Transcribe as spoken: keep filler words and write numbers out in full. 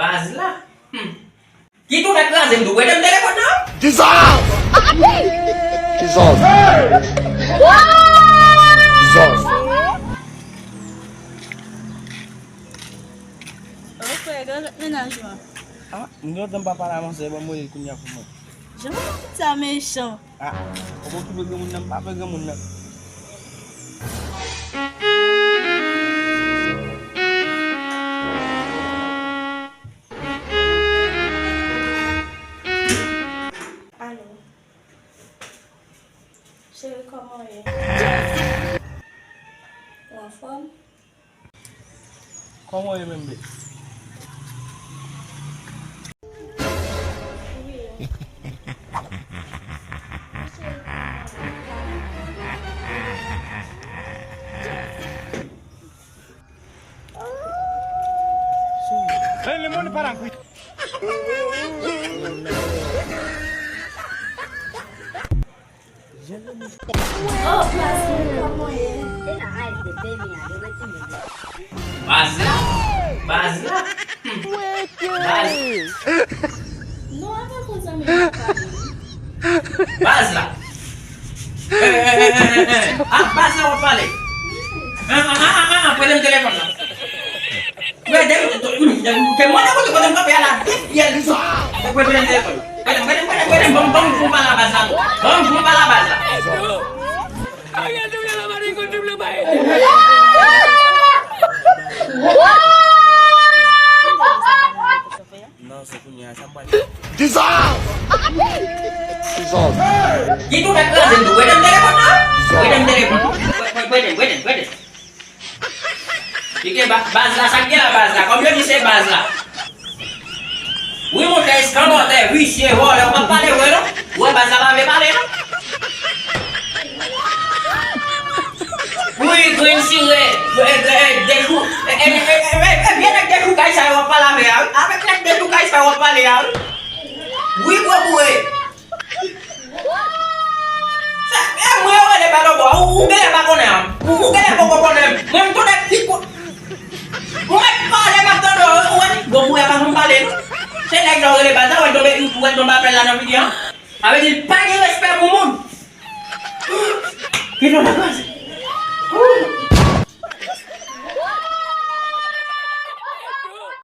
Baz la. Hmm. Ki tou nèg kraze m tou. Prete m telefòn nan. Jesus! Jesus! Jesus! Ô frè, gran lòt mennaj ou an. Ah, m gentan pa pale avanse, ban m rele l kounye a pou mwen. Jan w fè sa mechan. Ah, ou pa okipe granmoun nan, m pa pè granmoun nan. Alo. Cheri, kòman w ye? Ou anfòm? Kòman w ye menm, babe? Oh, Plastik, kòman w ye? Baz la, baz la, hmm. Baz. Non, avèk yon zanmi m ap pale. Baz la. Eh, eh, eh, eh, eh. Ah, baz la w ap pale. Ah, ah, ah, ah, ah, prete m telefòn nan. Prete m, te mande kote, kote m kanpe a la, de fyèl li sot. Prete m telefòn. Prete m, prete m, prete m, prete m, ban m, ban m fon pale a baz la. Ban m fon pale a baz la. Non, se kounye a, sa m pral. Jesus! Jesus! Ki tou nèg kraze m tou. Prete m telefòn nan. Prete m telefòn. Prete, prete, prete, prete. Li gen ba-, baz la, sa k gen la, baz la? Kòm yo di se baz la. Wi, montè, eskandòtè, visye, vòlè, w p ap pale vre, non? Ou wè baz la pa vle pale, non? Wi, grenn sirè, e, e, e, dechou-, e, e, e, e, e, e, vye nèg dechoukay sa yo w ap pale avè a, wi. Avèk nèg dechoukay sa yo w ap pale a, wi. Wi, gwo boure. Sa, e mwen yo rele Balobò, ou, ou genlè pa konnen an. Ou, ou genlè poko konnen. Mwen m tou nèg ki ko-, ou mèt pale m ap tande w, ou wè gwo boure a pa janm pale, non. Se nèg sa w rele baz la, w wè l tonbe, w wè l tonbe apèl la nan figi an. Sa vle di l pa gen respè pou moun. Ki tou nèg kraze.